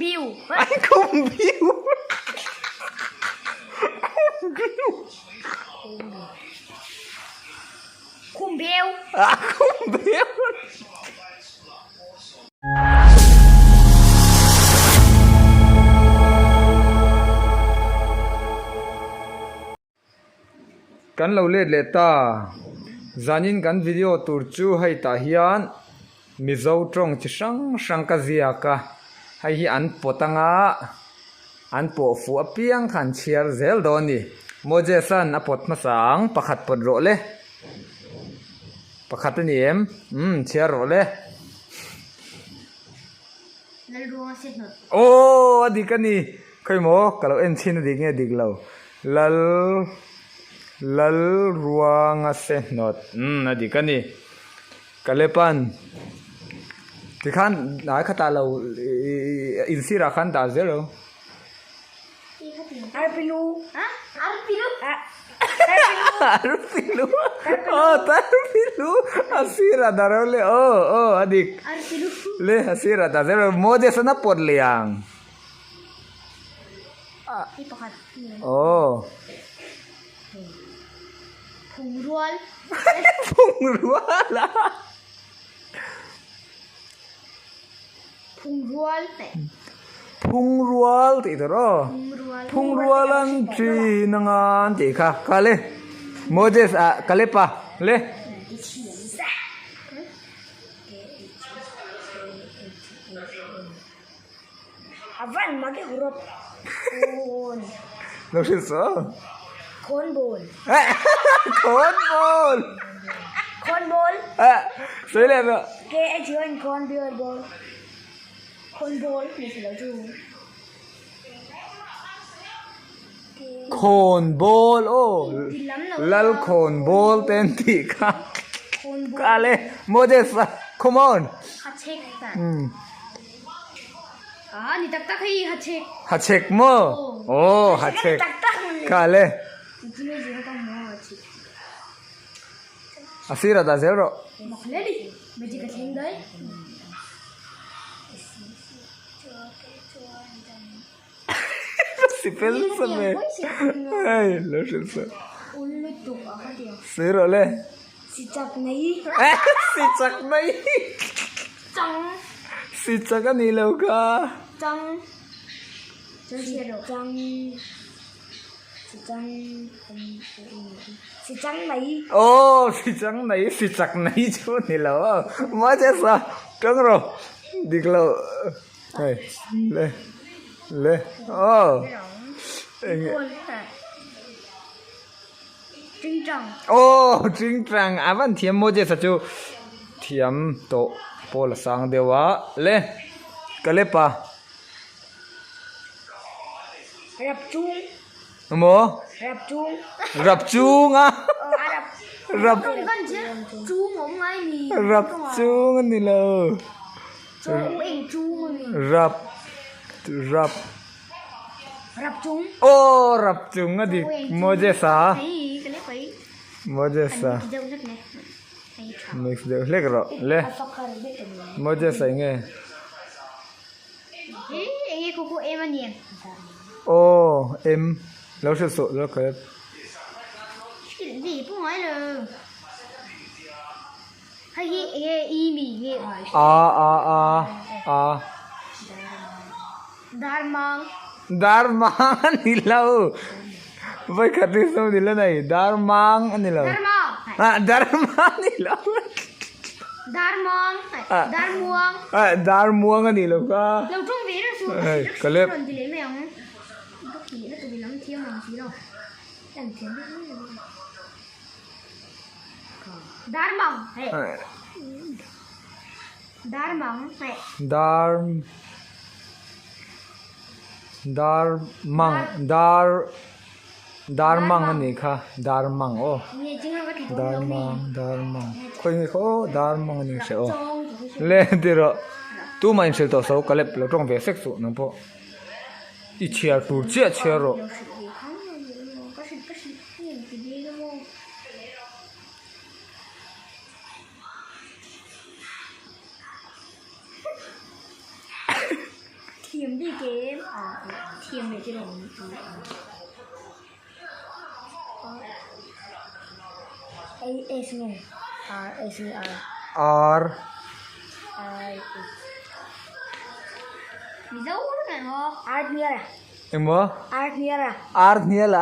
Khumbiu. An khumbiu. Khumbiu. Khumbeu. Ah, khumbeu. Kan lo let leh ta. Zanin kan video tur chu hei tah hian Mizo tawng chi hrang hrang ka ziak a, hei hi an pawt anga an pawh fuh apiang kha an chhiar zel dawn a ni. Moses-a'n a pawt hmasa ang, pakhat pawt rawh le. Pakhat a ni em? Umm chhiar rawh le. Aw a dik a ni. Khawi maw ka lo en chhin a dik nge dik lo. Lal Lalruanga se hnawt. Umm a dik a ni. Kalepan tikhan hnai khatah lo insirah khan dah zel lo. Arpilu. Arpilu. Arpilu. Aw tarpilu. A sirah dah ro le aw aw a dik. Arpilu. Le a sirah dah zel ro Moses an a pawt leh ang. I pakhat. Aw. Phungrual. Phungrual a. Phungrual. Phungrual tih tur aw. Phungrual an thin anga an tih kha. Kha le. Moses ah Kalepa le. Avan magi hurop. Lo hrilh saw. Khawnbawl. Khawnbawl. Khawnbawl. Sawi leh rawh. K H U N khawn B O L ball. Khawnbawl ni si lo chu. Khawnbawl aw. Lal khawnbawl te an tih kha. Kha le Moses come on. Hachhek. Ah ni tak tak hei hachhek. Hachhek maw? Aw hachhek. Kha le. A sirah dah zel rawh. Sipel sa ve. Hei lo hrilh suh. Sawi rawh le. Si chak mai. Si chak mai. Chang. Si chak a ni lo kha. Chang. Chang. Si chang. Si chang mai. Aw si chang mai si chak mai chu a ni lo. Mahse sa chang rawh. Dik lo. Hei le le aw. Enge. Aw Tingtang a van thiam Moses-a chu thiam tawh pawl a sang deuh a le Kalepa Emaw Rap chung a Rap Rap chung a ni lo Rap Rap Aw rap chung a dik Moses a Moses a mix deuh hlek rawh le Moses a enge aw em lo hrilh suh lo kal A a a a Darmang a ni lo Vawikhat ri saw ni lo nei Darmang a ni lo Ah Darma a ni lo Ah Darmuang a ni lo kha Hei ka lep Dar dar mang dar dar mang a nih kha dar mang aw dar mang dar mang khawi nge kha aw dar mang a ni hre aw le ti rawh tumah inhrilh tawh so ka lep lo tawng ve sek suh nang pawh i chhiar tur chiah chhiar rawh. R. Engmaw? Ar hnial a.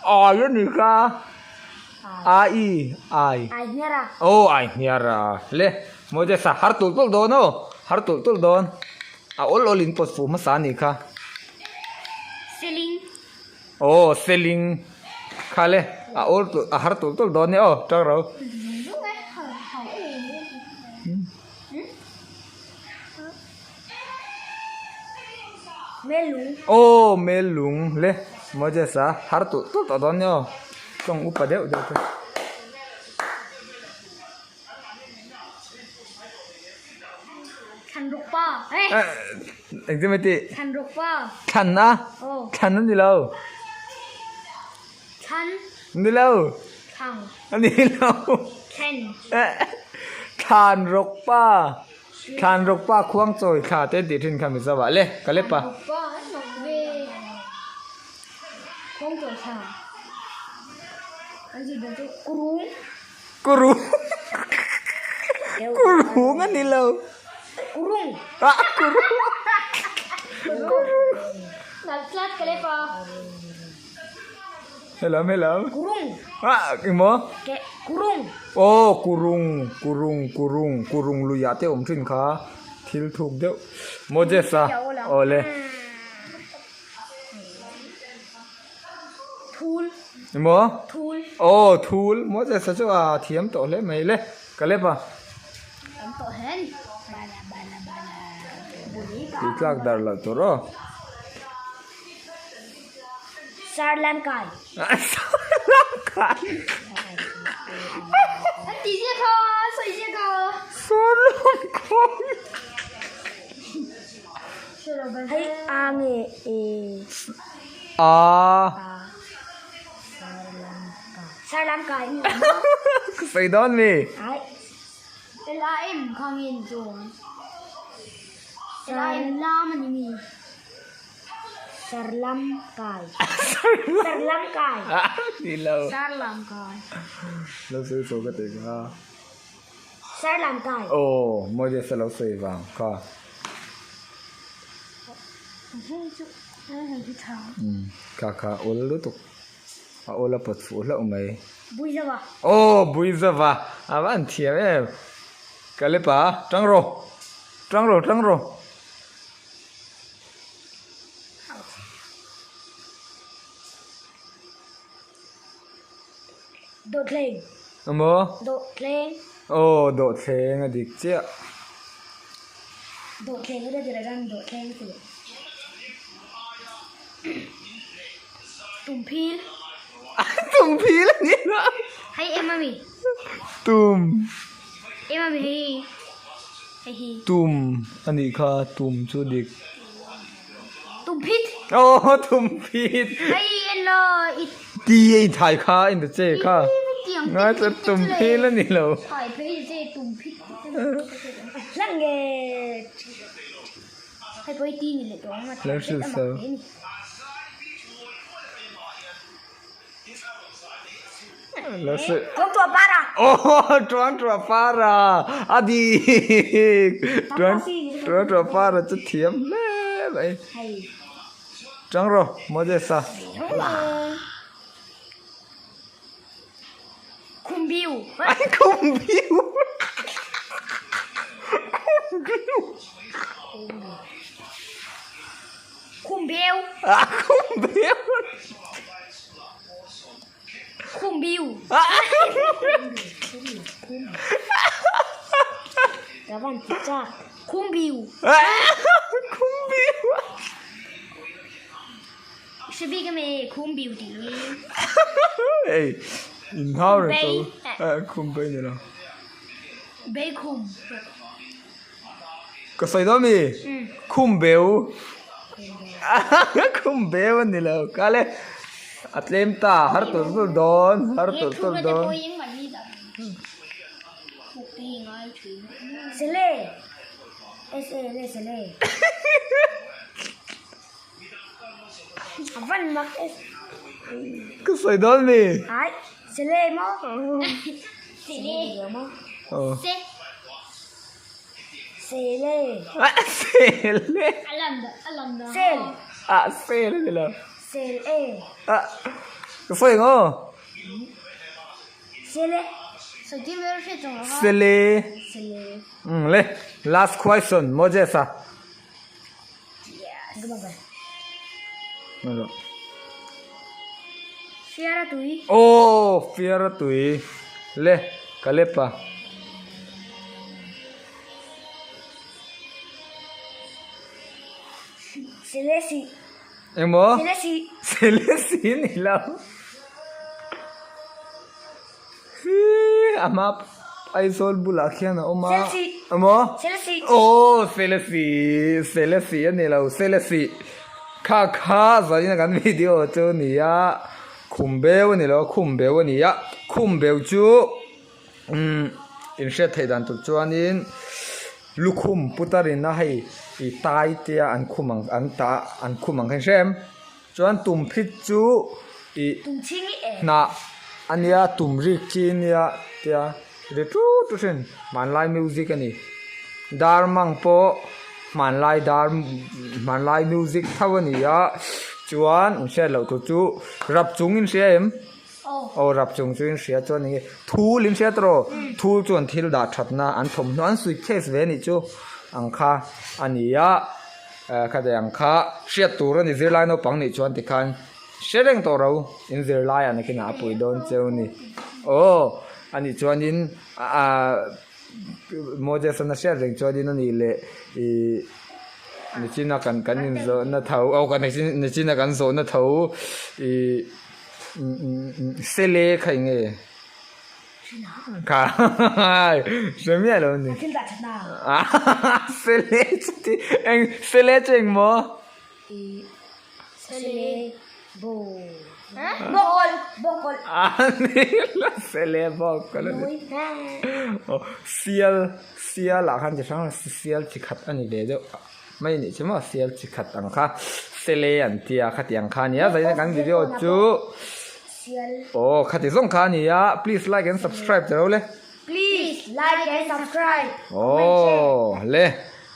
Ai a ni kha. A i ai. Aw ai hniar a. Le Moses a har tulh tulh dawn aw. Har tulh tulh dawn. A awl awl in pawt fuh hmasa a nih kha. Aw seling kha le a awl tulh a har tulh tulh dawn nia aw tang ro. Aw melung le Moses a har tulh tulh tawh dawn nia aw tawng upa deuh deuh te. Engtin mai tih? Thlan a? Thlan a ni lo. Ni lo. A ni lo. Thlan rawk pa. Thlan rawk pa khuang chawi thla te an tih thin kha Mizo ah le ka lep a. Kurung Kurung a ni lo. Kurung. Ah kurung. Kurung. Naltlat ka lep a. Helam helam. Kurung. Ah engmaw? Ke kurung. Aw kurung kurung kurung kurung luiah te awm thin kha thil thuk deuh. Moses a awle. Thul. Emaw? Thul. Aw thul. Moses a chu a thiam tawh hle mai le. Ka lep a. Tam tawh hen. Bala bala bala. Tih tlak dar loh tur aw. Sarlam kai. Sarlam kai. An ti zia kha, sawi zia kha. Sarlam kai. Hei a nge e. A. Sarlam kai. Sawi dawn mi. Ai. L A M kha nge ni chuan. L A M lam a ni mi. Sarlam kai. Sarlam kai. Ni lo. Sarlam kai. Lo sawi sawi ka tih kha. Sarlam kai. Aw, Moses a lo sawi vang kha. Kha kha awl lutuk. A awl a pawt fuh hlauh mai. Buizava. Aw, Buizava. A va an thiam em. Ka lep a, tang rawh. Tang rawh, tang rawh. Dawhthleng. Emaw? Dawhthleng. Aw, dawhthleng a dik chiah. Dawhthleng a dik ran dawhthleng chu. Tumphil. Tumphil a ni lo. Hei em ami. Tum. Em ami hei. Hei hi. Tum a nih kha tum chu dik. Tumphit. Aw tumphit. Hei en lo i. Ti a inthai kha in ta che kha. Ngai chu tumphil a ni lo. Thai phei che tumphit. Hlang nge. Hei pawh hi ti ni leh tawh ang a. Lo hrilh so. Tuangtuah para. Aw tuangtuah para a dik. Tuangtuah para chu thiam hle mai. Tang rawh Moses a. Khumbiu. Khumbiu. Khumbiu. Khumbeu. Ah khumbeu. Khumbiu. Ka van ti chak. Khumbiu. Khumbiu. Hre bik em e khumbiu tih hi. Ei in hau reng chu. Khumbei ni lo. Bei khum. Ka sawi dawn mi? Khum beu. Khum beu a ni lo. Ka le a tlem ta har tulh tulh dawn har tulh tulh dawn. Sele S A L E Sele A van mak e. Ka sawi dawn mi? Ai Sele maw? Sele maw? Se Sele Sele Sel Ah sel a ni lo. Sel e. Ah ka sawi ang aw. Sele. Sele. Umm le last question Moses a. Fiara tui. Aw fiara tui le Caleb a. Selesi. Engmaw? Selesi. Selesi ni lo. Hi a hma Aizawl bulah khian a awm a. Selsi. Engmaw? Selsi. Aw Selesi Selesi a ni lo Selesi kha kha zanin kan video chu a ni a khum beu a ni lo khum beu a ni a khum beu chu umm inhriat theih dan tur chuanin lukhum putar in a hei ih tai te a an khum ang an tah an khum ang kha in hre em. Chuan tum phit chu ih hnah a nia tum rik chi a nia tia ri tut tut thin hmanlai music a ni dar mang pawh hmanlai dar hmanlai music tho a ni a chuan in hriat loh tur chu rap chung in hria em aw rap chung chu in hria chuan enge thul in hria tawh thul chuan thil dah that na an thawmhnaw an suitcase ve a nih chu ang kha a ni a. Eh kha dei ang kha hriat tur a ni zirlai naupang nih chuan tikhan hre reng tawh ro in zirlai ah nakinah a pui dawn cheu ni aw a nih chuanin ah Moses an a hriat reng chuanin a nih leh ih nichina kan kan inzawhna tho aw kan nichina kan zawhna tho ih sele kha eng nge. Kha hre miah lo ni. Thil dah that na. Sele chuti eng sele chu eng maw? Sele bo. Bawkawlh bawkawlh. A ni la sele bawkawlh a ni. Aw sial sial ah khan chi hrang hrang sial chi khat a ni ve deuh mai a nih chu maw sial chi khat ang kha sele an tia khatiang kha a nia zaina kan video chu. Aw khati zawng kha a ni a, please like and subscribe ta ro le. Please like and subscribe. Aw le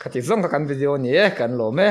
khati zawng kha kan video a ni e, kan lawm e.